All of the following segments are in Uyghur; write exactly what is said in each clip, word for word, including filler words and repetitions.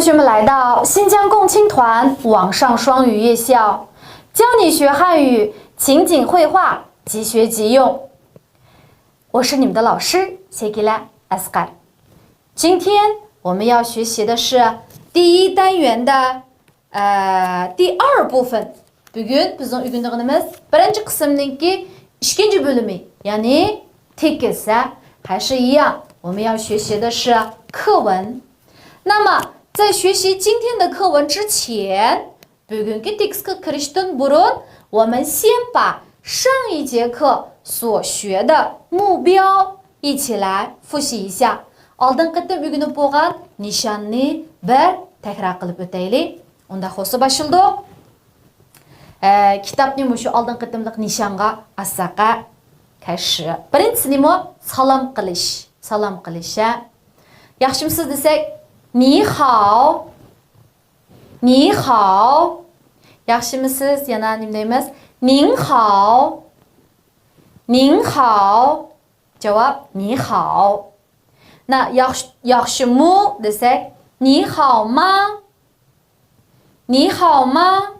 同学们来到新疆共青团网上双语夜校，教你学汉语，情景会话，即学即用。我是你们的老师谢吉拉阿斯卡。今天我们要学习的是第一单元的呃第二部分。بۈگۈن بىزنىڭ ئۆگىنىدىغىنىمىز بىرىنچى قىسىمنىڭكى ئىككىنچى بۆلۈمى، يەنى تېكىست. 还是一样，我们要学习的是课文。那么在学习今天的课文之前， بۈگۈنكى تېكىستقا كىرىشتىن بۇرۇن، 我们先把上一节课所学的目标一起来复习一下。 ئالدىنقى قېتىم ئۆگىنىپ بولغان نىشاننى بىر تەكرار قىلىپ ئۆتەيلى. ئۇنداق بولسا باشلىدۇق. ئە، كىتابنى مۇشۇ ئالدىنقى قېتىملىق نىشانغا ئاچساق. 开始. بىرىنچىسى نېمە؟ سالام قىلىش. سالام قىلىش، ھە. ياخشىمۇسىز دېسەك، 你好. 你好. ياخشىمۇسىز؟ يەنە نېمە دەيمىز؟ 您好. 您好. جاۋاب، 你好. 那 ياخشى، ياخشىمۇ دېسەك، 你好吗؟ 你好吗.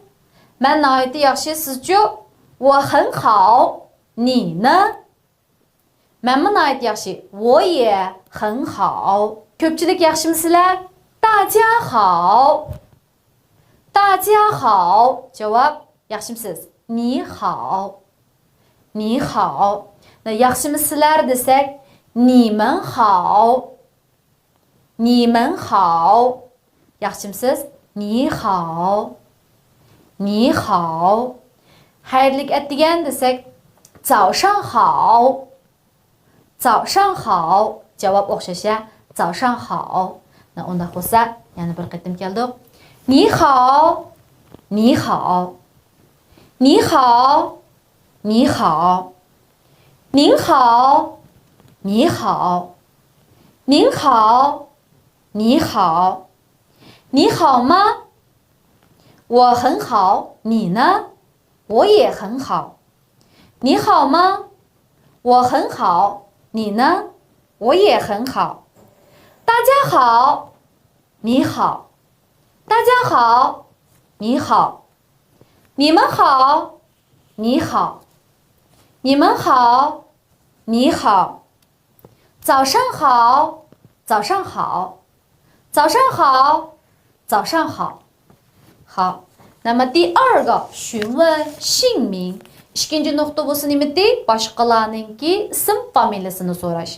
مەن ناھايىتى ياخشى، سىزچۇ؟ 我很好. 你呢؟ مەنمۇ ناھايىتى ياخشى. 我也很好. كۆپچىلىك ياخشىمۇسىلەر؟ 大家好. 大家好. جاۋاب، ياخشىمۇسىز؟ 你好. 你好. 那 ياخشىمۇسىلەر دېسەك، 你们好. 你们好. ياخشىمۇسىز؟ 你好. 你好. خەيرلىك ئەتىگەن دېسەك، 早上好. 早上好. جاۋاب ئوخشاش، ھە؟ 早上好. 那 ئۇنداق بولسا، يەنە بىر قېتىم كەلدۇق. 你好. 你好. 你好. 你好. 您好. 你好. 您好. 你好. 你好吗？我很好，你呢？我也很好。你好吗？我很好，你呢？我也很好。大家好，你好。大家好，你好。你们好，你好。你们好，你好。 早上好，早上好。早上好，早上好。好，那么第二个，询问姓名. ئىككىنچى نۇقتا بولسا نېمىدى؟ باشقىلارنىڭكى ئىسىم فامىلىسىنى سوراش.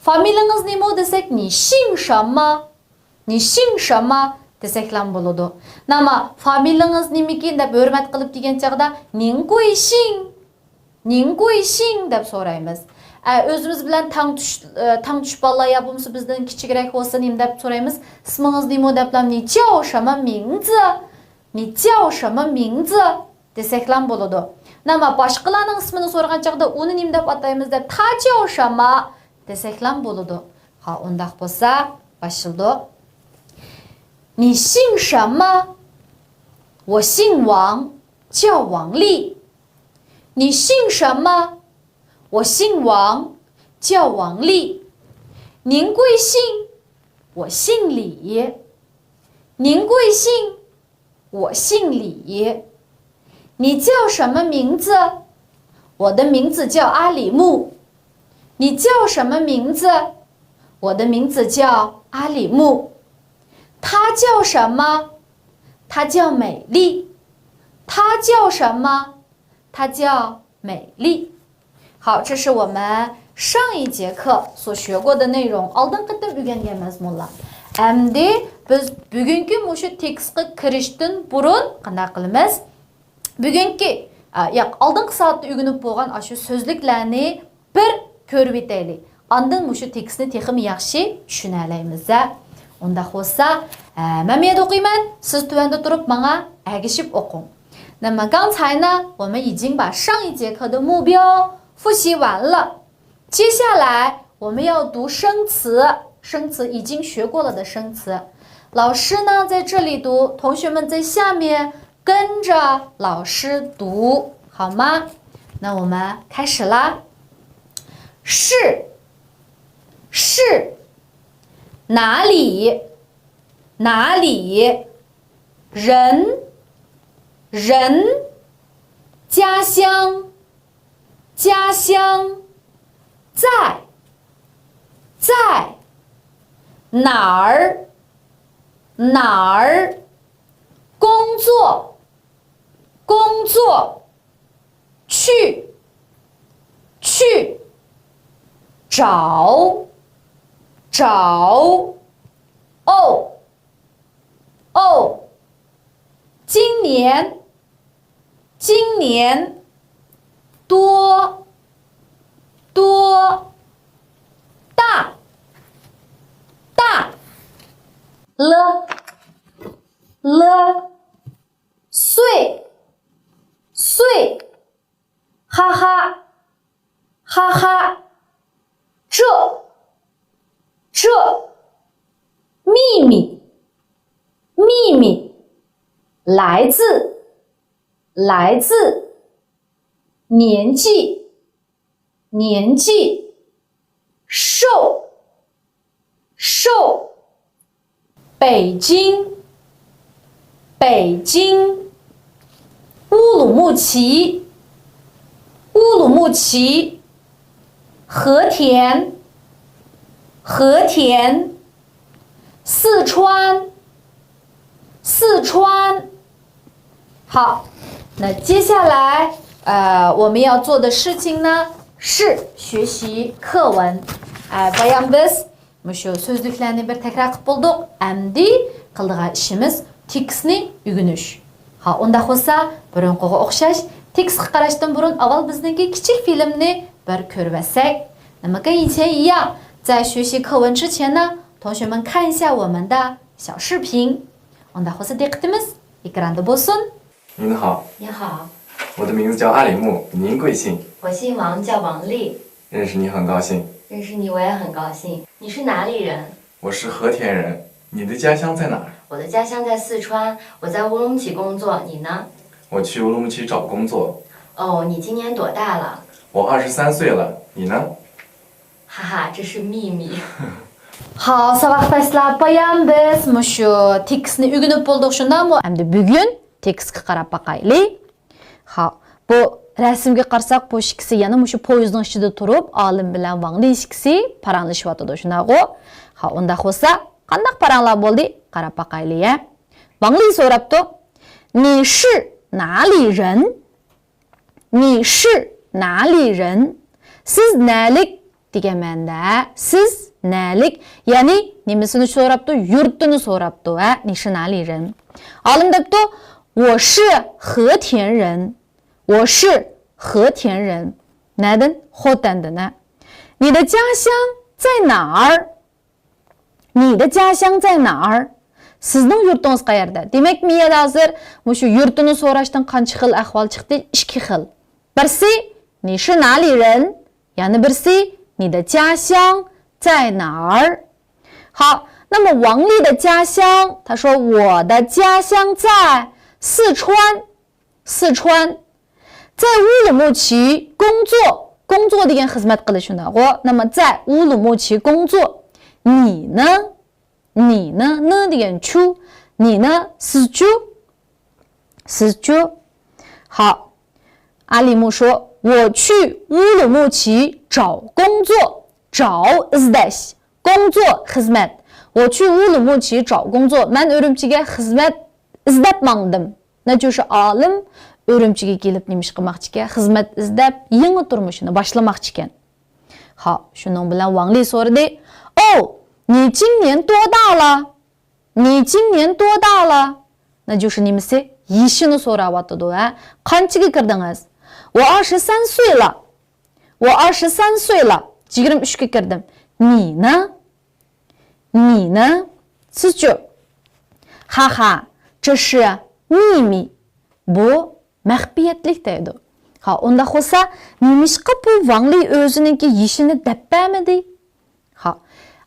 فامىلىڭىز نېمە دېسەك، 你姓什么؟ 你姓什么؟ دېسەكلام بولىدۇ. ناما، فامىلىڭىز نېمىكىن دەپ ھۆرمەت قىلىپ دېگەن چاغدا، 您贵姓؟ 您贵姓 دەپ سورايمىز. ئە، ئۆزىمىز بىلەن تەڭ چۈش-، ئە، تەڭ چۈش بالىلار يا بولمىسا بىزدىن كىچىكرەك بولسا نېمە دەپ سورايمىز؟ ئىسمىڭىز نېمە دەپلام، 你叫什么名字؟ 你叫什么名字؟ دېسەكلام بولىدۇ. ناما، باشقىلارنىڭ ئىسمىنى سورىغان چاغدا ئۇنى نېمە دەپ ئاتايمىز دەپ، 他叫什么؟ دېسەكلام بولىدۇ. ھا، ئۇنداق بولسا، باشلىدۇق. 你姓什么？我姓王，叫王丽。你姓什么？我姓王，叫王丽。您贵姓？我姓李。您贵姓？ 我姓李。你叫什么名字？我的名字叫阿里木。你叫什么名字？我的名字叫阿里木。他叫什么？他叫美丽。他叫什么？他叫美丽。 好，这是我们上一节课所学过的内容. ئالدىنقى قېتىم ئۆگەنگەن مەزمۇنلار. ئەمدى بىز بۈگۈنكى مۇشۇ تېكىستقا كىرىشتىن بۇرۇن قانداق قىلىمىز؟ بۈگۈنكى، ئا، ياق، ئالدىنقى سائەتتە ئۆگىنىپ بولغان ئاشۇ سۆزلۈكلەرنى بىر كۆرۈۋېتەيلى. ئاندىن مۇشۇ تېكىستنى تېخىمۇ ياخشى چۈشىنەلەيمىز-دە. ئۇنداق بولسا، ئە، مەن مۇ يەردە ئوقۇيمەن، سىز تۆۋەندە تۇرۇپ ماڭا ئەگىشىپ ئوقۇڭ. 那么刚才呢，我们已经把上一节课的目标复习完了。接下来我们要读生词，生词已经学过了的生词。老师呢在这里读，同学们在下面跟着老师读，好吗？那我们开始啦。是，是，哪里？哪里？人，人，家乡，家乡，在，在，哪儿，哪儿，工作，工作，去，去，找，找，哦， 哦，今年，今年，多，多，大，大，了，了，岁，岁，哈哈，哈哈，这，这，秘密，秘密，来自，来自，年纪，年纪，瘦，瘦，北京，北京，乌鲁木齐，乌鲁木齐，和田，和田，四川，四川。好，那接下来，呃，我们要做的事情呢，是学习课文。 ئە، بايام بىز مۇشۇ سۆزلۈكلەرنى بىر تەكرار قىلىپ بولدۇق. ئەمدى قىلىدىغان ئىشىمىز تېكىستنى ئۆگىنىش. ھا، ئۇنداق بولسا، بۇرۇنقىغا ئوخشاش، تېكىستقا قاراشتىن بۇرۇن ئاۋۋال بىزنىڭكى كىچىك فىلىمنى بىر كۆرۈۋەتسەك. 那么跟以前一样，在学习课文之前呢，同学们看一下我们的小视频。 ئۇنداق بولسا دىققىتىمىز ئېكراندا بولسۇن. 您好。 您好，我的名字叫阿里木，您贵姓？我姓王，叫王丽。认识你很高兴。认识你我也很高兴。你是哪里人？我是和田人。你的家乡在哪儿？我的家乡在四川，我在乌鲁木齐工作。你呢？我去乌鲁木齐找工作。哦，你今年多大了？我二十三岁了。你呢？哈哈，这是秘密。 ھاۋ، ساۋاقداشلار، بايام بىز مۇشۇ تېكىستنى ئۆگىنىپ بولدۇق، شۇنداقمۇ؟ ئەمدى بۈگۈن تېكىستكە قاراپ باقايلى. ھا، بۇ رەسىمگە قارىساق، بۇ ئىككىسى يەنە مۇشۇ پويىزنىڭ ئىچىدە تۇرۇپ، ئالىم بىلەن ۋاڭلى ئىككىسى پاراڭلىشىۋاتىدۇ، شۇنداقغۇ؟ ھا، ئۇنداق بولسا، قانداق پاراڭلار بولدى؟ قاراپ باقايلى، ھە؟ ۋاڭلى سوراپتۇ، 你是哪里人؟ 你是哪里人؟ سىز نەلىك دېگەن مەنىدە، سىز نەلىك، يەنى نېمىسىنى سوراپتۇ؟ يۇرتىنى سوراپتۇ، ھە؟ 你是哪里人؟ ئالىم دەپتۇ، 我是和田人。 我是和田人. نەدىن؟ خوتەندىن، ھە؟ 你的家乡在哪儿؟ 你的家乡在哪儿؟ سىزنىڭ يۇرتىڭىز قەيەردە؟ دېمەك، مىيەدە ھازىر مۇشۇ يۇرتىنى سوراشتىن قانچە خىل ئەھۋال چىقتى؟ ئىككى خىل. بىرسى، 你是哪里人؟ يەنە بىرسى، 你的家乡在哪儿؟ 好，那么王丽的家乡，她说我的家乡在四川。 四川，在乌鲁木齐工作。工作 دېگەن خىزمەت قىلىش، شۇنداقغۇ؟ 那么在乌鲁木齐工作。 你呢？ 你呢？ 呢 دېگەن چۇ. 你呢؟ سىزچۇ؟ سىزچۇ؟ 好，阿里木说，我去乌鲁木齐找工作。 找 ئىزدەش. 工作 خىزمەت. 我去乌鲁木齐找工作. مەن ئۈرۈمچىگە خىزمەت ئىزدەپ ماڭدىم. 那就是 ئالىم ئۈرۈمچىگە كېلىپ نېمە ئىش قىلماقچىكەن؟ خىزمەت ئىزدەپ، يېڭى تۇرمۇشىنى باشلىماقچىكەن. ھا، شۇنىڭ بىلەن ۋاڭلى سورىدى، 哦，你今年多大了؟ 你今年多大了؟ 那就是 نېمىسى؟ يېشىنى سوراۋاتىدۇ، ھە؟ قانچىگە كىردىڭىز؟ 我二十三岁了. 我二十三岁了. يىگىرمە ئۈچكە كىردىم. 你呢؟ 你呢؟ سىزچۇ؟ 哈哈，这是秘密. بۇ مەخپىيەتلىك دەيدۇ. ھا، ئۇنداق بولسا، نېمىشقا بۇ ۋاڭلى ئۆزىنىڭكى يېشىنى دەپ بەرمىدى؟ ھا،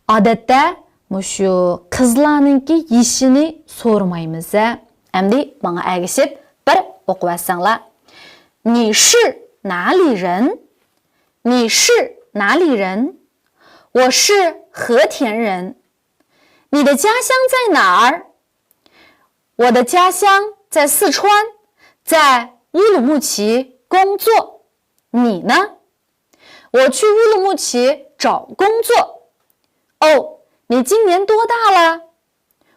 ئادەتتە مۇشۇ قىزلارنىڭكى يېشىنى سورىمايمىز ھە. ئەمدى ماڭا ئەگىشىپ بىر ئوقۇۋەتسەڭلار. 你是哪里人？你是哪里人？我是和田人。你的家乡在哪儿？我的家乡在四川，在乌鲁木齐工作。你呢？我去乌鲁木齐找工作。哦，你今年多大了？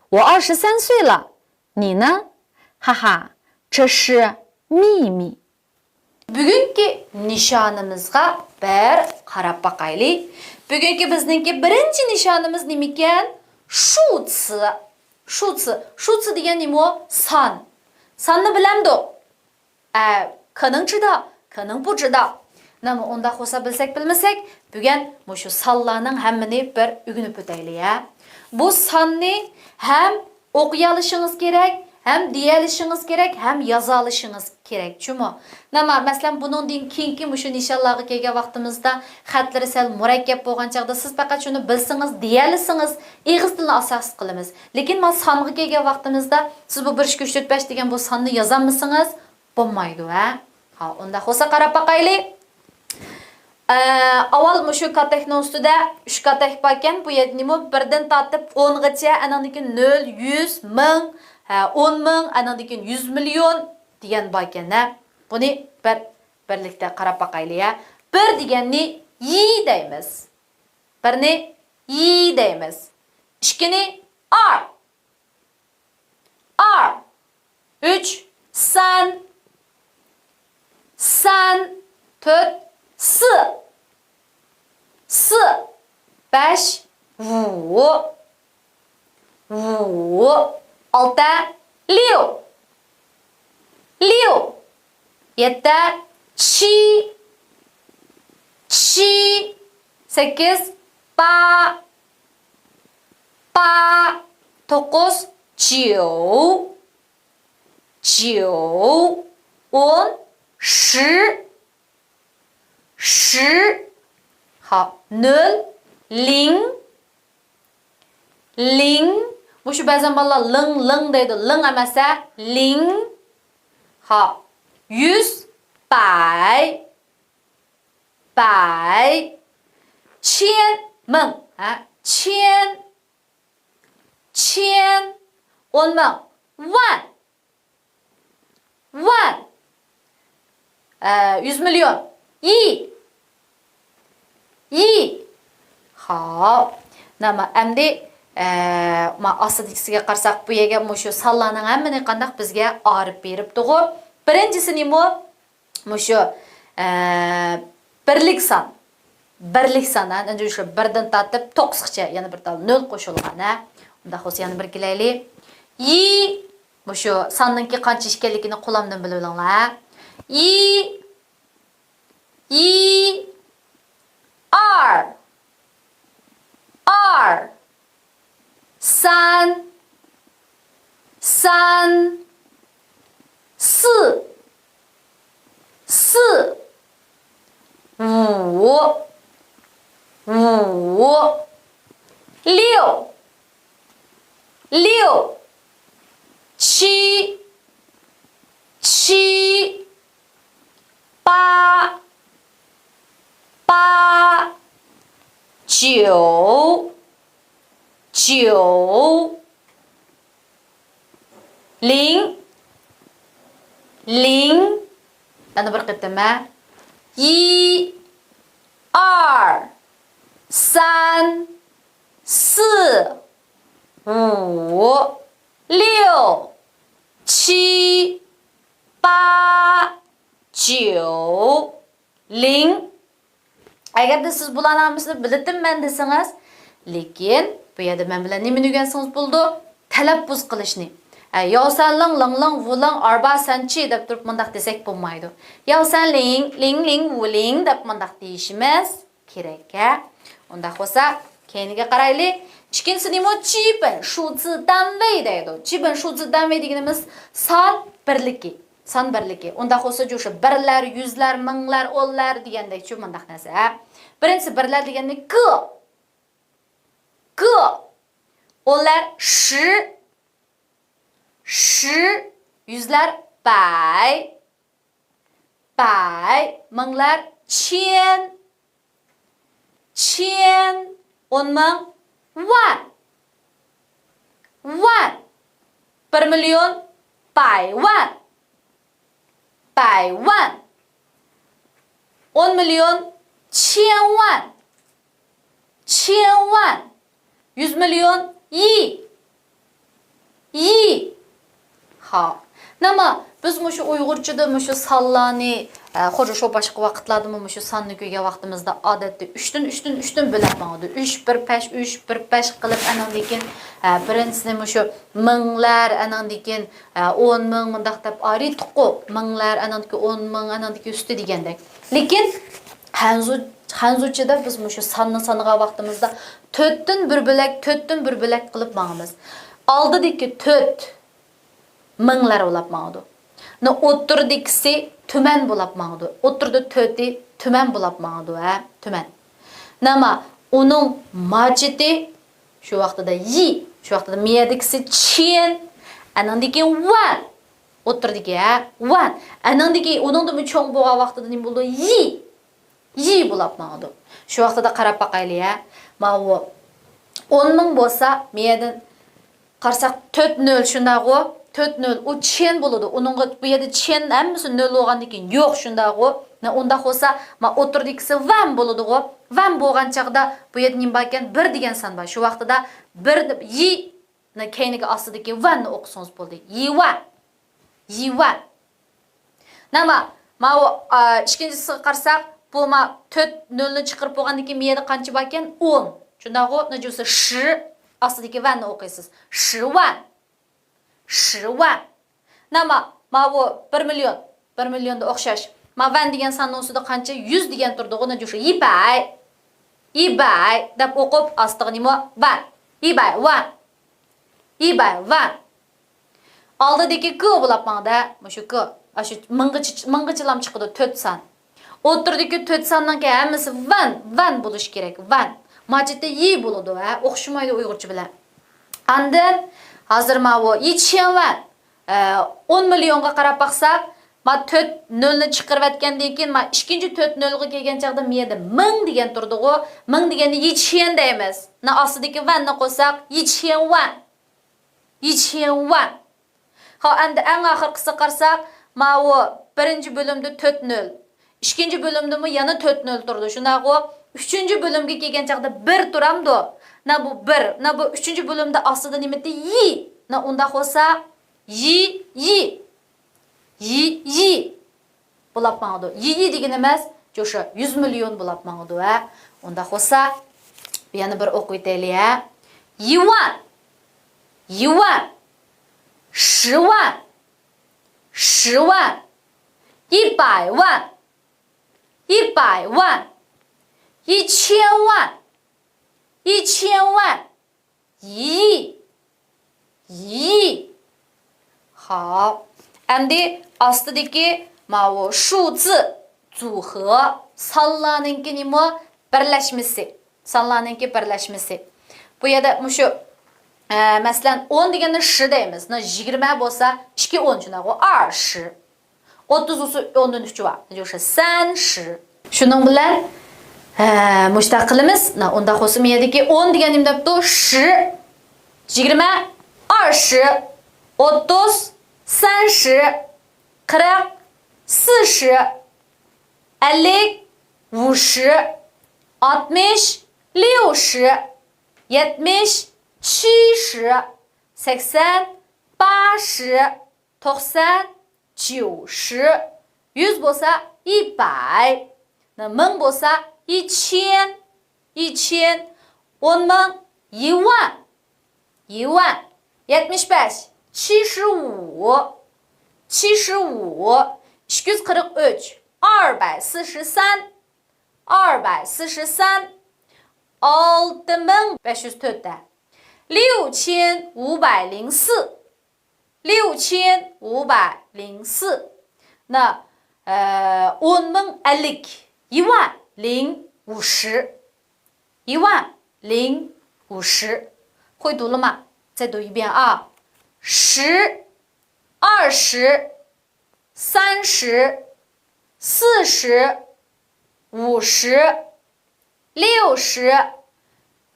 我二十三岁了。你呢？哈哈，这是秘密。 بۈگۈنكى نىشانىمىزغا بىر قاراپ باقايلى. بۈگۈنكى بىزنىڭكى بىرىنچى نىشانىمىز نېمىكەن؟ شۇچى. شۇچى. شۇچى دېگەن نېمە ئۇ؟ سان. ساننى بىلەمدۇق؟ ئە، 可能知道، 可能不知道. نېمە ئۇنداق بولسا بىلسەك بىلمىسەك، بۈگۈن مۇشۇ سانلارنىڭ ھەممىنى بىر ئۆگىنىپ ئۆتەيلى، ھە. بۇ ساننى ھەم ئوقۇيالىشىڭىز كېرەك، ھەم دېيەلىشىڭىز كېرەك، ھەم يازالىشىڭىز كېرەك جۇمۇ. نېمە، مەسىلەن، بۇنىڭدىن كېيىنكى مۇشۇ نىشانلارغا كەلگەن ۋاقتىمىزدا خەتلىرى سەل مۇرەككەپ بولغان چاغدا سىز پەقەت شۇنى بىلسىڭىز، دېيەلىسىڭىز، ئېغىز تىلىنى ئاساس قىلىمىز. لېكىن مانا سانغا كەلگەن ۋاقتىمىزدا سىز بۇ بىر، ئىككى، ئۈچ، تۆت، بەش دېگەن بۇ ساننى يازالمىسىڭىز، بولمايدۇ، ھە؟ ھا، ئۇنداق بولسا قاراپ باقايلى. ئە، ئاۋۋال مۇشۇ كاتەكنىڭ ئۈستىدە ئۈچ كاتەك باركەن. بۇ يەردە نېمە؟ بىردىن تارتىپ ئونغىچە، ئانىڭدىن كېيىن نۆل، يۈز، مىڭ، ھە، ئون مىڭ، ئانىڭدىن كېيىن يۈز مىليون دېگەن باركەن، ھە. بۇنى بىر، بىرلىكتە قاراپ باقايلى، ھە. بىر دېگەننى يى دەيمىز. بىرنى يى دەيمىز. ئىككىنى ئار. ئار. ئۈچ، سەن. سەن. تۆت، سى. سى. بەش، ۋۇ. ۋۇ. ئالتە، ليۇ. ليۇ. يەتتە، چى. چى. سەككىز، پا. پا. توققۇز، جيۇ. جيۇ. ئون، شى. شى. ھا، نۆل، لىڭ. لىڭ. مۇشۇ بەزەن بالىلار لىڭ، لىڭ دەيدۇ. لىڭ ئەمەس، ھە. لىڭ. ھا. يۈز، بەي. بەي. چيەن، مىڭ. ھە. چيەن. چيەن. ئون مىڭ. ۋەن. ۋەن. ئە، يۈز مىليون. يى. يى. خاپ. نېمە، ئەمدى، ئە، ما ئاستىدىكىسىگە قارىساق، بۇ يەرگە مۇشۇ سانلارنىڭ ھەممىنى قانداق بىزگە ئايرىپ بېرىپتىغۇ. بىرىنچىسى نېمە؟ مۇشۇ، ئە، بىرلىك سان. بىرلىك سان، ھە، ئەنە شۇ بىردىن تارتىپ توققۇزغىچە يەنە بىر تال نۆل قوشۇلغان، ھە. ئۇنداق بولسا يەنە بىر كېلەيلى. يى، مۇشۇ ساننىڭكى قانچە ئىكەنلىكىنى قولامدىن بىلىۋېلىڭلار، ھە. يى، يى، ئار. ئار. سەن. سەن. سى. سى. ۋۇ. ۋۇ. ليۇ. ليۇ. چى. چى. پا. پا. جيۇ. جيۇ. لىڭ. لىڭ. يەنە بىر قېتىم، ھە. يى، ئار، سەن، سى، ۋۇ، ليۇ، چى، پا، جيۇ، لىڭ. ئەگەردە سىز بۇلارنىڭ ھەممىسىنى بىلىتتىم مەن دېسىڭىز، لېكىن بۇ يەردە مەن بىلەن نېمىنى ئۆگەنسىڭىز بولىدۇ؟ تەلەپپۇز قىلىشنى. ئە، ياۋسەنلىڭ، لىڭلىڭ، ۋۇلىڭ، ئارباسەنچى دەپ تۇرۇپ مۇنداق دېسەك بولمايدۇ. ياۋسەنلىڭ، لىڭلىڭ، ۋۇلىڭ دەپ مۇنداق دېيىشىمىز كېرەك، ھە؟ ئۇنداق بولسا، كەينىگە قارايلى. ئىككىنچىسى نېمە؟ چىبىن شۇزى دانۋېي دەيدۇ. چىبىن شۇزى دانۋېي دېگىنىمىز سان بىرلىكى. سان بىرلىكى. ئۇنداق بولسا، جۇشۇ بىرلەر، يۈزلەر، مىڭلار، ئونلار دېگەندەكچۇ مۇنداق نەرسە، ھە؟ بىرىنچىسى بىرلەر دېگەننى گ. گ. ئونلار شى. شى. يۈزلەر بەي. بەي. مىڭلار چيەن. چيەن. ئون مىڭ ۋەن. 万. بىر مىليون، 百万. 百万. ئون مىليون، 千万. 千万. يۈز مىليون، 亿. 亿. ھا. نېمە، بىز مۇشۇ ئۇيغۇرچىدا مۇشۇ سانلارنى، ئە، خوجا شۇ باشقا ۋاقىتلاردىمۇ مۇشۇ ساننى كۆرگەن ۋاقتىمىزدا ئادەتتە ئۈچتىن، ئۈچتىن، ئۈچتىن بۆلەپ ماڭىدۇ. ئۈچ، بىر پەش، ئۈچ، بىر پەش قىلىپ، ئانىڭدىن كېيىن، ئە، بىرىنچىسىنى مۇشۇ مىڭلار، ئانىڭدىن كېيىن، ئە، ئون مىڭ مۇنداق دەپ ئايرىيتتۇققۇ. مىڭلار، ئانىڭدىن كېيىن ئون مىڭ، ئانىڭدىن كېيىن ئۈستى دېگەندەك. لېكىن خەنزۇ-، خەنزۇچىدا بىز مۇشۇ ساننى سانىغان ۋاقتىمىزدا تۆتتىن بىر بۆلەك، تۆتتىن بىر بۆلەك قىلىپ ماڭىمىز. ئالدىدىكى تۆت مىڭلار بولاپ ماڭىدۇ. نە ئوتتۇرىدىكىسى تۈمەن بولاپ ماڭىدۇ. ئوتتۇرىدا تۆتى تۈمەن بولاپ ماڭىدۇ، ھە، تۈمەن. نەما ئۇنىڭ ماچىتى شۇ ۋاقتىدا يى، شۇ ۋاقتىدا مىيەدىكىسى چىن، ئەنىڭدىكى ۋەن. ئوتتۇرىدىكى، ھە، ۋەن. ئەنىڭدىكى ئۇنىڭدىمۇ چوڭ بولغان ۋاقتىدا نېمە بولىدۇ؟ يى. يى بولاپ ماڭىدۇ. شۇ ۋاقتىدا قاراپ باقايلى، ھە. ماۋۇ ئون مىڭ بولسا، مىيەدىن قارىساق، تۆت نۆل شۇنداقغۇ؟ تۆت نۆل، ئۇ چىن بولىدۇ. ئۇنىڭغا بۇ يەردە چىن، ھەممىسى نۆل بولغاندىن كېيىن يوق شۇنداقغۇ؟ نە، ئۇنداق بولسا، ما ئوتتۇرىدىكىسى ۋەن بولىدىغۇ؟ ۋەن بولغان چاغدا بۇ يەردە نېمە باركەن؟ بىر دېگەن سان بار. شۇ ۋاقتىدا بىر، يى، نى كەينىگە ئاستىدىكى ۋەننى ئوقۇسىڭىز بولدى. يى ۋەن. يى ۋەن. نەما، ماۋۇ، ئا، ئىككىنچىسىگە قارىساق، بۇ ما تۆت نۆلنى چىقىرىپ بولغاندىن كېيىن مىيەدە قانچە باركەن؟ ئون. شۇنداقغۇ؟ نە جۈسى شى، ئاستىدىكى ۋەننى ئوقۇيسىز. شى ۋەن. شى ۋەن. نەما، ماۋۇ بىر مىليون. بىر مىليوندا ئوخشاش. ما ۋەن دېگەن ساننىڭ ئۈستىدە قانچە؟ يۈز دېگەن تۇرىدىغۇ؟ نە جۈسى يى بەي. يى بەي دەپ ئوقۇپ، ئاستىغا نېمە؟ ۋەن. يى بەي ۋەن. يى بەي ۋەن. ئالدىدىكى ك بولاپ ماڭدى، مۇشۇ ك. ئاشۇ مىڭغىچە، مىڭغىچىلام چىقىدۇ، تۆت سان. ئوتتۇرىدىكى تۆت ساننىڭكى ھەممىسى ۋەن، ۋەن بولۇشى كېرەك، ۋەن. ماچىتى يى بولىدۇ، ھە، ئوخشىمايدۇ ئۇيغۇرچە بىلەن. ئاندىن ھازىر ماۋۇ يى چيەن ۋەن، ئە، ئون مىليونغا قاراپ باقساق، ما تۆت نۆلنى چىقىرىۋەتكەندىن كېيىن، ما ئىككىنچى تۆت نۆلغا كەلگەن چاغدا مىيەدە مىڭ دېگەن تۇرىدىغۇ، مىڭ دېگەننى يى چيەن دەيمىز. نە ئاستىدىكى ۋەننى قوشساق، يى چيەن ۋەن. يى چيەن ۋەن. خو، ئەمدى ئەڭ ئاخىرقىسىغا قارىساق، ماۋۇ بىرىنچى بۆلۈمدە تۆت نۆل. ئىككىنچى بۆلۈمدىمۇ يەنە تۆت نۆل تۇرىدۇ. شۇنداقغۇ؟ ئۈچىنچى بۆلۈمگە كەلگەن چاغدا بىر تۇرامدۇ؟ نە بۇ بىر، نە بۇ ئۈچىنچى بۆلۈمدە ئاستىدا نېمىتى؟ يى. نە ئۇنداق بولسا، يى، يى. يى، يى. بولاپ ماڭىدۇ. يى، يى دېگىنىمىز، جۇشۇ، يۈز مىليون بولاپ ماڭىدۇ، ھە. ئۇنداق بولسا، يەنە بىر ئوقۇۋېتەيلى، ھە. يى ۋەن. يى ۋەن. شى ۋەن. شى ۋەن. يى بەي ۋەن. يى بەي ۋەن. يى چيەن ۋەن. يى چيەن ۋەن. يى. يى. خاپ. ئەمدى ئاستىدىكى ماۋۇ شۇ زى زۇخې، سانلارنىڭكى نېمە؟ بىرلەشمىسى. سانلارنىڭكى بىرلەشمىسى. بۇ يەردە مۇشۇ، ئە، مەسىلەن، ئون دېگەندە شى دەيمىز. نە يىگىرمە بولسا ئىككى ئون شۇنداقغۇ؟ ئار شى. ئوتتۇز بولسا ئوندىن ئۈچى بار. نە جۇشى؟ سەن شى. شۇنىڭ بىلەن، ھە، مۇشۇنداق قىلىمىز. نە، ئۇنداق بولسا، مۇ يەردىكى ئون دېگەن نېمە دەپتۇ؟ شى. يىگىرمە، ئار شى. ئوتتۇز، سەن شى. قىرىق، سى شى. ئەللىك، ۋۇ شى. ئاتمىش، ليۇ شى. يەتمىش، چى شى. سەكسەن، بە شى. توقسان، جيۇ شى. يۈز بولسا، يى بەي. نە، مىڭ بولسا، يى چيەن. يى چيەن. ئون مىڭ، يى ۋەن. يى ۋەن. يەتمىش بەش، چى شى ۋۇ. چى شى ۋۇ. ئىككى يۈز قىرىق ئۈچ، ئار بەي سى شى سەن. ئار بەي سى شى سەن. ئالتە مىڭ بەش يۈز تۆت. ليۇ چيەن ۋۇ بەي لىڭ سى. ليۇ چيەن ۋۇ بەي لىڭ سى. نە، ئە، ئون مىڭ ئەللىك. يى ۋەن لىڭ ۋۇ شى. 一万零五十。会读了吗？再读一遍啊。十、二十、三十、四十、五十、六十、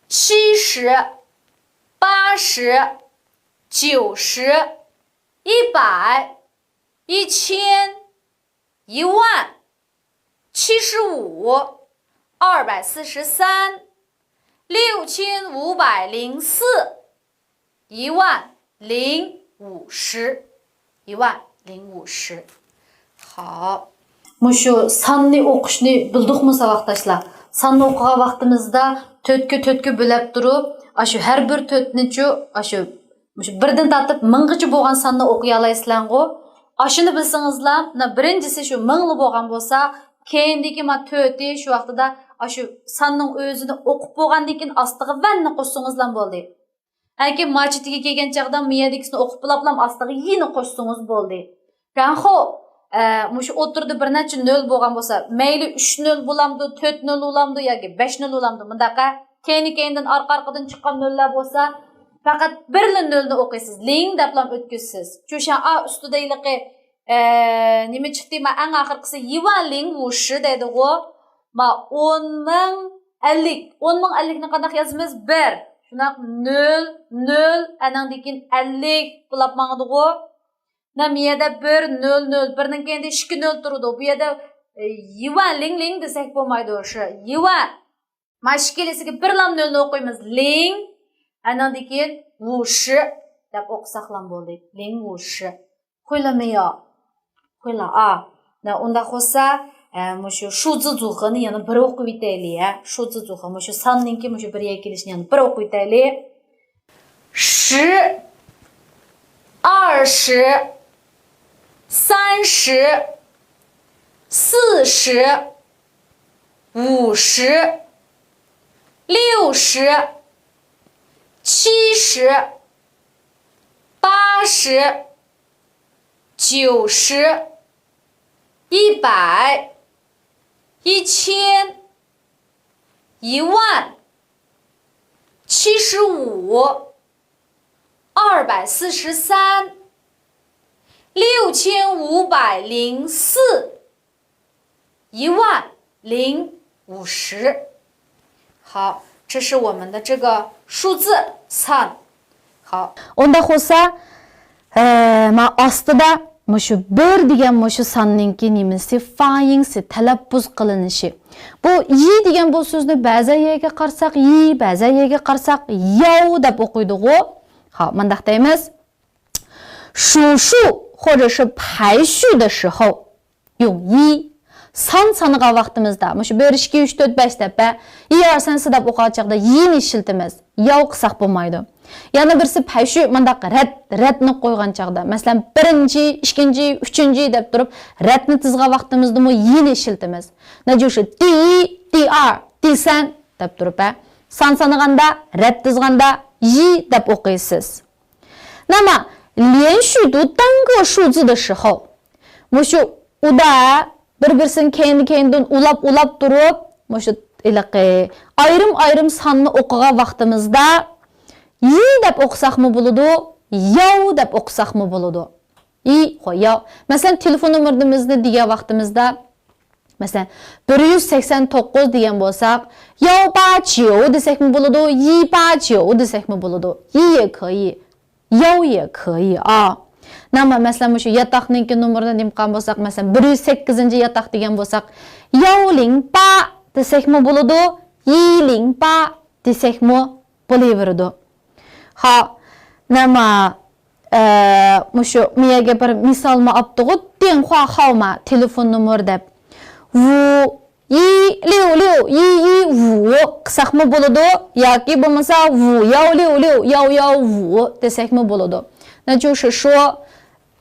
七十、八十、九十、一百、一千、一万、七十五、二百四十三、六千五百零四、一万零五十、一万零五十。好。 مۇشۇ ساننى ئوقۇشنى بىلدۇقمۇ، ساۋاقداشلار؟ ساننى ئوقۇغان ۋاقتىمىزدا تۆتكە تۆتكە بۆلەپ تۇرۇپ، ئاشۇ ھەر بىر تۆتنىچۇ، ئاشۇ، مۇشۇ بىردىن تارتىپ مىڭغىچە بولغان ساننى ئوقۇيالايسىلەرغۇ؟ ئاشۇنى بىلسىڭىزلا، مانا بىرىنچىسى شۇ مىڭلا بولغان بولسا، كەينىدىكى مانا تۆتى شۇ ۋاقتىدا ئاشۇ ساننىڭ ئۆزىنى ئوقۇپ بولغاندىن كېيىن ئاستىغا ۋەننى قوشسىڭىزلا بولدى. ئەنكى ما چېتىگە كەلگەن چاغدا مۇ يەردىكىسىنى ئوقۇپ بولۇپلام ئاستىغا يىنى قوشسىڭىز بولدى. گەنخو، ئە، مۇشۇ ئوتتۇرىدا بىر نەچچە نۆل بولغان بولسا، مەيلى ئۈچ نۆل بولامدۇ، تۆت نۆل بولامدۇ ياكى بەش نۆل بولامدۇ، مۇنداقا كەينى-كەينىدىن ئارقا-ئارقىدىن چىققان نۆللەر بولسا، پەقەت بىرلا نۆلنى ئوقۇيسىز، لىڭ دەپلام ئۆتكۈزىسىز. چۈشەن ئا ئۈستىدە ھېلىقى، ئە، نېمە چىقتى؟ ما ئەڭ ئاخىرقىسى يىۋەن لىڭ ۋۇشى دەيدىغۇ. ما ئون مىڭ ئەللىك. ئون مىڭ ئەللىكنى قانداق يازىمىز؟ بىر. شۇنداق، نۆل، نۆل، ئەنىڭدىن كېيىن ئەللىك بولاپ ماڭىدىغۇ. مانا بۇ يەردە بىر، نۆل، نۆل، بىرنىڭ كەينىدە ئىككى نۆل تۇرىدۇ. بۇ يەردە، ئە، يىۋەن لىڭ لىڭ دېسەك بولمايدۇ، شۇ يىۋەن. ما ئىككىلىسىگە بىرلا نۆلنى ئوقۇيمىز. لىڭ، ئەنىڭدىن كېيىن ۋۇشى دەپ ئوقۇساقلام بولدى. لىڭ ۋۇشى. خۇيلىمىيو. خۇيلا، ئا. نە، ئۇنداق بولسا، ئە، مۇشۇ شۇزى زۇخېنى يەنە بىر ئوقۇۋېتەيلى، ھە. شۇزى زۇخې، مۇشۇ ساننىڭكى مۇشۇ بىر يەرگە كېلىشىنى يەنە بىر ئوقۇۋېتەيلى. 十、二十、三十、四十、五十、六十、七十、八十、九十、一百、一千、一万、七十五、二百四十三、六千五百零四、一万零五十。好，这是我们的这个数字 сан. 好. ئۇنداق بولسا، ئە، ما ئاستىدا مۇشۇ بىر دېگەن مۇشۇ ساننىڭكى نېمىسى، فايىڭسى، تەلەپپۇز قىلىنىشى. بۇ يى دېگەن بۇ سۆزنى بەزەن يەرگە قارىساق يى، بەزەن يەرگە قارىساق ياۋ دەپ ئوقۇيدىغۇ. ھا، مۇنداق دەيمىز. 数数或者是排序的时候用 يى. سان سانىغان ۋاقتىمىزدا، مۇشۇ بىر، ئىككى، ئۈچ، تۆت، بەش دەپ، ھە، يى ئارسەنسى دەپ ئوقۇغان چاغدا يىنى ئىشلىتىمىز. ياۋ قىلساق بولمايدۇ. يەنە بىرسى پەيشۈ، مۇنداق رەت، رەتنى قويغان چاغدا، مەسىلەن، بىرىنچى، ئىككىنچى، ئۈچىنچى دەپ تۇرۇپ، رەتنى تىزغان ۋاقتىمىزدىمۇ يىنى ئىشلىتىمىز. نەجۇشى، دى يى، دى ئار، دى سەن دەپ تۇرۇپ، ھە. سان سانىغاندا، رەت تىزغاندا يى دەپ ئوقۇيسىز. 那么连续读单个数字的时候، مۇشۇ ئۇدا بىر-بىرسىنىڭ كەينى-كەينىدىن ئۇلاپ-ئۇلاپ تۇرۇپ، مۇشۇ ھېلىقى ئايرىم-ئايرىم ساننى ئوقۇغان ۋاقتىمىزدا يى دەپ ئوقۇساقمۇ بولىدۇ، ياۋ دەپ ئوقۇساقمۇ بولىدۇ. يى، خو، ياۋ. مەسىلەن، تېلېفون نومۇرىمىزنى دېگەن ۋاقتىمىزدا، مەسىلەن، بىر يۈز سەكسەن توققۇز دېگەن بولساق، ياۋ با جيو دېسەكمۇ بولىدۇ، يى با جيو دېسەكمۇ بولىدۇ. يى يې كېيى، ياۋ يې كېيى، ئا. نېمە، مەسىلەن، مۇشۇ ياتاقنىڭكى نومۇرىنى نېمە قىلغان بولساق، مەسىلەن، بىر يۈز سەككىزىنچى ياتاق دېگەن بولساق، ياۋ لىڭ با دېسەكمۇ بولىدۇ، يى لىڭ با دېسەكمۇ بولۇۋېرىدۇ. ھا، نېمە، ئە، مۇشۇ مۇ يەرگە بىر مىسالمۇ ئاپتىغۇ، دىڭخۇا خاۋما، تېلېفون نومۇر دەپ. ۋۇ، يى ليۇ ليۇ، يى يى ۋۇ قىلساقمۇ بولىدۇ، ياكى بولمىسا ۋۇ ياۋ ليۇ ليۇ، ياۋ ياۋ ۋۇ دېسەكمۇ بولىدۇ. نەجۇشى شۇ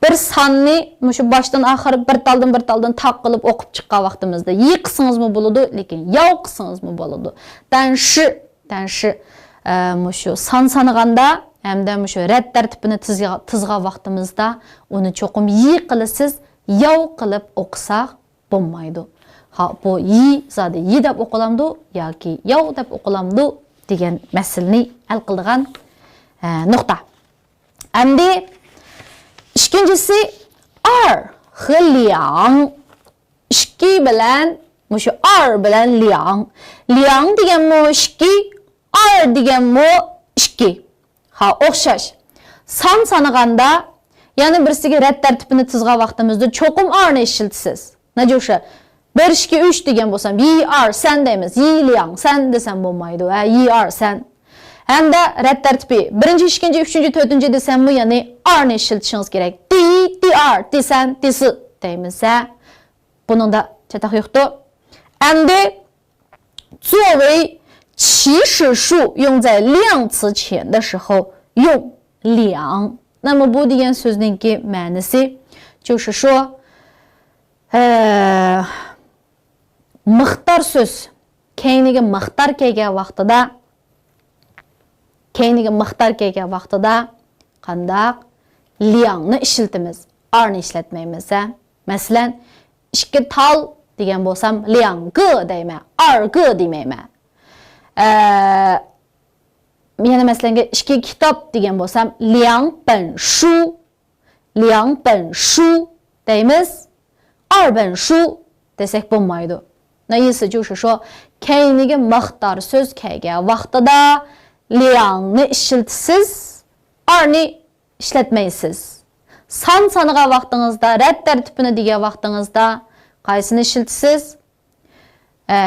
بىر ساننى مۇشۇ باشتىن ئاخىر بىر تالدىن بىر تالدىن تاق قىلىپ ئوقۇپ چىققان ۋاقتىمىزدا يى قىلسىڭىزمۇ بولىدۇ، لېكىن ياۋ قىلسىڭىزمۇ بولىدۇ. 但是، 但是، ئە، مۇشۇ سان سانىغاندا ھەمدە مۇشۇ رەت تەرتىپىنى تىزغا-، تىزغان ۋاقتىمىزدا ئۇنى چوقۇم يى قىلىسىز، ياۋ قىلىپ ئوقۇساق بولمايدۇ. ھا، بۇ يى زادى يى دەپ ئوقۇلامدۇ ياكى ياۋ دەپ ئوقۇلامدۇ دېگەن مەسىلىنى ھەل قىلىدىغان، ئە، نۇقتا. ئەمدى ئىككىنچىسى، ئار خې لياڭ. ئىككى بىلەن، مۇشۇ ئار بىلەن لياڭ. لياڭ دېگەنمۇ ئىككى، ئار دېگەنمۇ ئىككى. ھا، ئوخشاش. سان سانىغاندا، يەنە بىرسىگە رەت تەرتىپىنى تىزغان ۋاقتىمىزدا چوقۇم ئارنى ئىشلىتىسىز. نەجۇشا، بىر، ئىككى، ئۈچ دېگەن بولسام، يى ئار سەن دەيمىز. يى لياڭ سەن دېسەم بولمايدۇ. ھە، يى ئار سەن. ھەمدە رەت تەرتىپى، بىرىنچى، ئىككىنچى، ئۈچىنچى، تۆتىنچى دېسەممۇ، يەنى ئارنى ئىشلىتىشىڭىز كېرەك. دى، دى ئار، دېسەن، دېسى دەيمىز. ھە، بۇنىڭدا چاتاق يوقتۇ. ئەمدى 作为祈使数用在量词前的时候用量. 那么 بۇ دېگەن سۆزنىڭكى مەنىسى، 就是说، ئە، مىقدار سۆز كەينىگە مىقدار كەلگەن ۋاقتىدا، كەينىگە مىقدار كەلگەن ۋاقتىدا قانداق؟ لياڭنى ئىشلىتىمىز، ئارنى ئىشلەتمەيمىز. ھە؟ مەسىلەن، ئىككى تال دېگەن بولسام، 两个 دەيمەن، 二个 دېمەيمەن. ئە، يەنە مەسىلەنگە، ئىككى كىتاب دېگەن بولسام، 两本书، 两本书 دەيمىز، 二本书 دېسەك بولمايدۇ. 那意思就是说، كەينىگە مىقدار سۆز كەلگەن ۋاقتىدا لياڭنى ئىشلىتىسىز، ئارنى ئىشلەتمەيسىز. سان سانىغان ۋاقتىڭىزدا، رەت تەرتىپىنى دېگەن ۋاقتىڭىزدا قايسىنى ئىشلىتىسىز؟ ئە،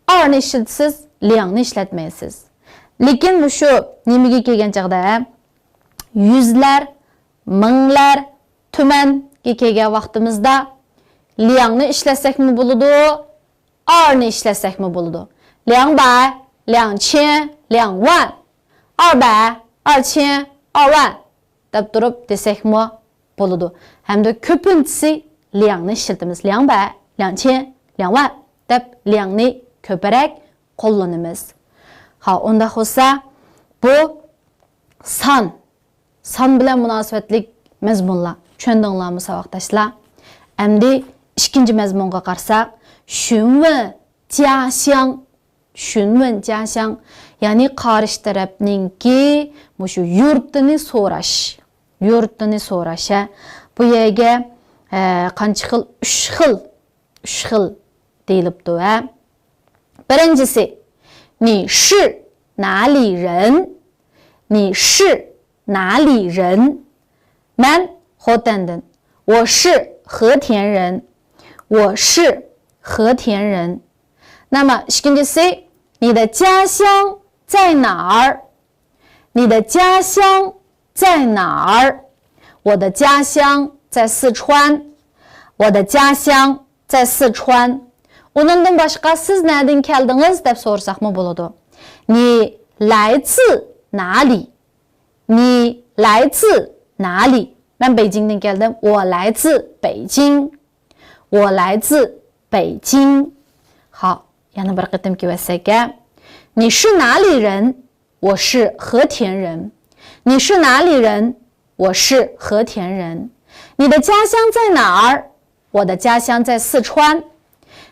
ئارنى ئىشلىتىسىز، لياڭنى ئىشلەتمەيسىز. لېكىن مۇشۇ نېمىگە كەلگەن چاغدا، ھە؟ يۈزلەر، مىڭلار، تۈمەنگە كەلگەن ۋاقتىمىزدا لياڭنى ئىشلەتسەكمۇ بولىدۇ، ئارنى ئىشلەتسەكمۇ بولىدۇ. 两百، 两千، 两万، 二百، 二千، 二万 دەپ تۇرۇپ دېسەكمۇ بولىدۇ. ھەمدە كۆپىنچىسى لياڭنى ئىشلىتىمىز. 两百، 两千، 两万 دەپ لياڭنى كۆپرەك قوللىنىمىز. ھا، ئۇنداق بولسا، بۇ سان، سان بىلەن مۇناسىۋەتلىك مەزمۇنلار. چۈشەندىڭلارمۇ، ساۋاقداشلار؟ ئەمدى ئىككىنچى مەزمۇنغا قارىساق، 询问家乡. 询问家乡، يەنى قارشى تەرەپنىڭكى مۇشۇ يۇرتىنى سوراش. يۇرتىنى سوراش، ھە. بۇ يەرگە، ھە، قانچە خىل؟ ئۈچ خىل. ئۈچ خىل دېيىلىپتۇ، ھە. بىرىنچىسى، 你是哪里人؟ 你是哪里人؟ مەن خوتەندىن. 我是和田人. 我是和田人. 那么 ئىككىنچىسى، 你的家乡在哪儿？ 你的家乡在哪儿？ 我的家乡在四川。 我的家乡在四川. ئۇنىڭدىن باشقا، سىز نەدىن كەلدىڭىز دەپ سورىساقمۇ بولىدۇ. 你来自哪里؟ 你来自哪里？ مەن بېيجىڭدىن كەلدىم. 我来自北京. 我来自北京. 好، يەنە بىر قېتىم كېلىۋەتسەك، ھە. 你是哪里人？ 我是和田人。 你是哪里人？ 我是和田人。 你的家乡在哪儿？ 我的家乡在四川。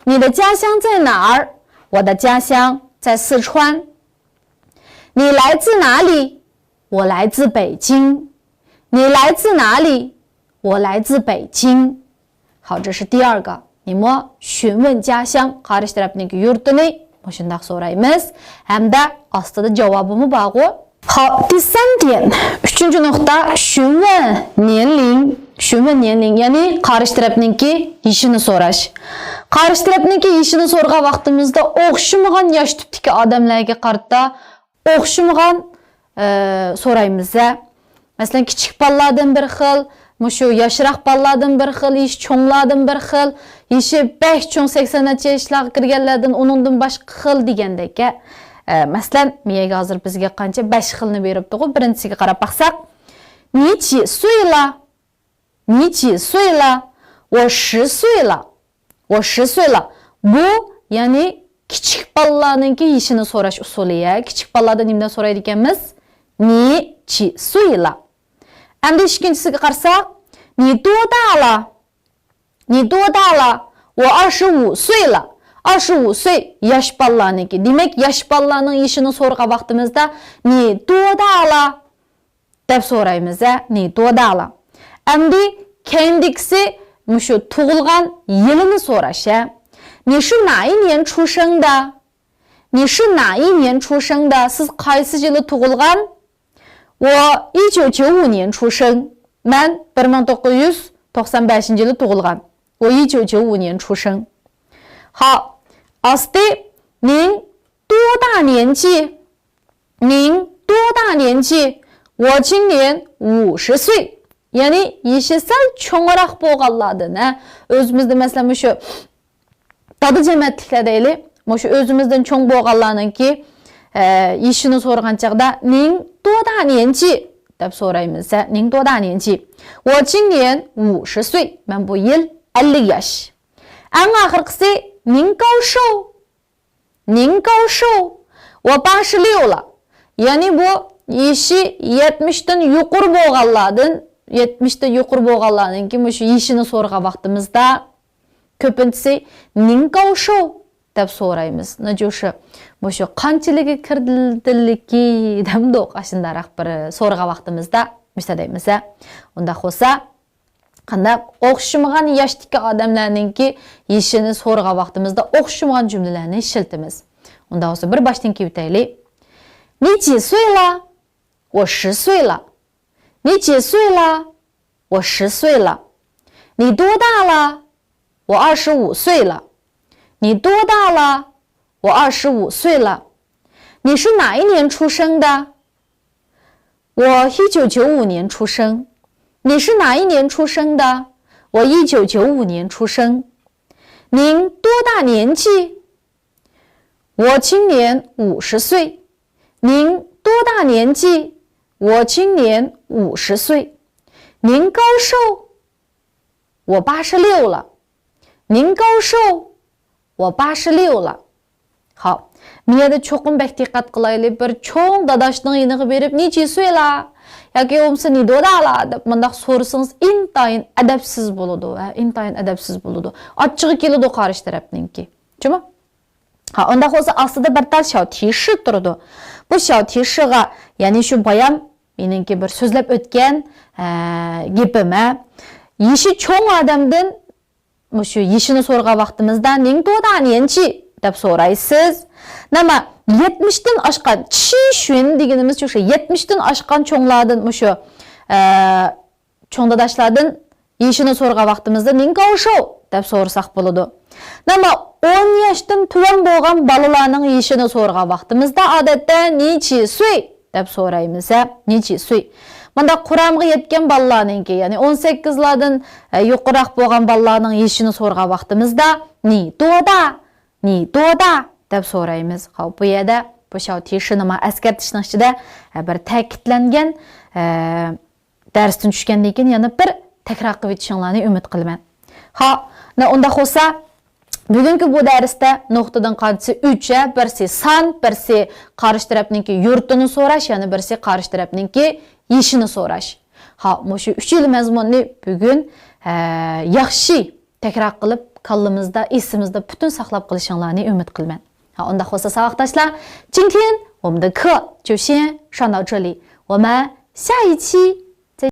你的家乡在哪儿？ 我的家乡在四川。 你来自哪里？ 我来自北京。 你来自哪里？ 我来自北京。 好，这是第二个。 你们询问家乡， قارشى تەرەپنىڭكى يۇرتىنى مۇشۇنداق سورايمىز. ھەمدە ئاستىدا جاۋابىمۇ بارغۇ. 好，第三点، ئۈچىنچى نۇقتا، 询问年龄. 询问年龄، يەنى قارشى تەرەپنىڭكى يېشىنى سوراش. قارشى تەرەپنىڭكى يېشىنى سورىغان ۋاقتىمىزدا ئوخشىمىغان ياش تىپتىكى ئادەملەرگە قارىتا ئوخشىمىغان، ئە، سورايمىز، ھە. مەسىلەن، كىچىك بالىلاردىن بىر خىل، مۇشۇ ياشراق بالىلاردىن بىر خىل، يېشى چوڭلاردىن بىر خىل، يېشى بەك چوڭ، سەكسەن نەچچە ياشلارغا كىرگەنلەردىن ئۇنىڭدىن باشقا خىل دېگەندەك، ھە. ئە، مەسىلەن، مىيەگە ھازىر بىزگە قانچە؟ بەش خىلنى بېرىپتىغۇ. بىرىنچىسىگە قاراپ باقساق، 你几岁了؟ 你几岁了؟ 我十岁了。 我十岁了. بۇ، يەنى كىچىك بالىلارنىڭكى يېشىنى سوراش ئۇسۇلى، يە. كىچىك بالىلاردىن نېمىدىن سورايدىكەنمىز؟ 你几岁了؟ ئەمدى ئىككىنچىسىگە قارىساق، 你多大了؟ 你多大了؟ 我二十五岁了. 二十五岁 ياش بالىلارنىڭكى. دېمەك، ياش بالىلارنىڭ يېشىنى سورىغان ۋاقتىمىزدا، 你多大了؟ دەپ سورايمىز، ھە، 你多大了. ئەمدى كەينىدىكىسى مۇشۇ تۇغۇلغان يىلىنى سوراش، ھە. 你是哪一年出生的؟ 你是哪一年出生的؟ سىز قايسى يىلى تۇغۇلغان؟ 我一九九五年出生. مەن بىر مىڭ توققۇز يۈز توقسان بەشىنچى يىلى تۇغۇلغان. 我一九九五年出生. 好, ئاستى 您多大年纪؟ 您多大年纪؟ 我今年五十岁. يەنى يېشى سەل چوڭراق بولغانلاردىن، ھە، ئۆزىمىزدە مەسىلەن مۇشۇ دادا جەمەتلىكلەر دەيلى، مۇشۇ ئۆزىمىزدىن چوڭ بولغانلارنىڭكى، ئە، يېشىنى سورىغان چاغدا، 您多大年纪؟ دەپ سورايمىز، ھە، 您多大年纪؟ 我今年五十岁. مەن بۇ يىل ئەللىك ياش. ئەڭ ئاخىرقىسى، 您高寿؟ 您高寿؟ 我八十六了. يەنى بۇ يېشى يەتمىشتىن يۇقىرى بولغانلاردىن، يەتمىشتىن يۇقىرى بولغانلارنىڭكى مۇشۇ يېشىنى سورىغان ۋاقتىمىزدا كۆپىنچىسى 您高寿؟ دەپ سورايمىز. نەجۇشى، مۇشۇ قانچىلىكى كىردىلىكى دەمدۇق، ئاشۇنداقراق بىر سورىغان ۋاقتىمىزدا مۇشۇنداق دەيمىز، ھە. ئۇنداق بولسا، قانداق ئوخشىمىغان ياشتىكى ئادەملەرنىڭكى يېشىنى سورىغان ۋاقتىمىزدا ئوخشىمىغان جۈملىلەرنى ئىشلىتىمىز. ئۇنداق بولسا بىر باشتىن كېلىۋېتەيلى. 你几岁了؟ 我十岁了. 你几岁了؟ 我十岁了. 你多大了？ 我二十五岁了. 你多大了？ 我二十五岁了. 你是哪一年出生的？ 我一九九五年出生。 你是哪一年出生的？ 我一九九五年出生。 您多大年纪？ 我今年五十岁。 您多大年纪？ 我今年五十岁。 您高寿？ 我八十六了。 您高寿？ 我八十六了。 好, مۇ يەردە چوقۇم بەك دىققەت قىلايلى. بىر چوڭ داداشنىڭ يېنىغا بېرىپ، 你几岁了؟ ياكى بولمىسا، 你多大了؟ دەپ مۇنداق سورىسىڭىز ئىنتايىن ئەدەپسىز بولىدۇ، ھە، ئىنتايىن ئەدەپسىز بولىدۇ. ئاچچىقى كېلىدۇ قارشى تەرەپنىڭكى. جۇمۇ؟ ھا، ئۇنداق بولسا ئاستىدا بىر تال 小提示 تۇرىدۇ. بۇ 小提示غا، يەنى شۇ بايام مېنىڭكى بىر سۆزلەپ ئۆتكەن، ئە، گېپىم، ھە. يېشى چوڭ ئادەمدىن مۇشۇ يېشىنى سورىغان ۋاقتىمىزدا، 您多大年纪؟ دەپ سورايسىز. نېمە، يەتمىشتىن ئاشقان، 七旬 دېگىنىمىز شۇ، شۇ يەتمىشتىن ئاشقان چوڭلاردىن مۇشۇ، ئە، چوڭ داداشلاردىن يېشىنى سورىغان ۋاقتىمىزدا، 您高寿؟ دەپ سورىساق بولىدۇ. نېمە، ئون ياشتىن تۆۋەن بولغان بالىلارنىڭ يېشىنى سورىغان ۋاقتىمىزدا، ئادەتتە، 你几岁؟ دەپ سورايمىز، ھە، 你几岁؟ مۇنداق قۇرامىغا يەتكەن بالىلارنىڭكى، يەنى ئون سەككىزلاردىن، ئە، يۇقىرىراق بولغان بالىلارنىڭ يېشىنى سورىغان ۋاقتىمىزدا، 你多大؟ 你多大؟ دەپ سورايمىز. خاپ، بۇ يەردە بۇ 小提示 نېمە، ئەسكەرتىشنىڭ ئىچىدە، ئە، بىر تەكىتلەنگەن، ئە، دەرستىن چۈشكەندىن كېيىن يەنە بىر تەكرار قىلىۋېتىشىڭلارنى ئۈمىد قىلىمەن. ھا، نە، ئۇنداق بولسا، بۈگۈنكى بۇ دەرستە نۇقتىدىن قارىسى ئۈچ، ھە، بىرسى سان، بىرسى قارشى تەرەپنىڭكى يۇرتىنى سوراش، يەنە بىرسى قارشى تەرەپنىڭكى يېشىنى سوراش. ھا، مۇشۇ ئۈچ خىل مەزمۇننى بۈگۈن، ھە، ياخشى تەكرار قىلىپ، كاللىمىزدا، ئېسىمىزدە پۈتۈن ساقلاپ قېلىشىڭلارنى ئۈمىد قىلىمەن. ھا، ئۇنداق بولسا، ساۋاقداشلار، 今天我们的课就先上到这里，我们下一期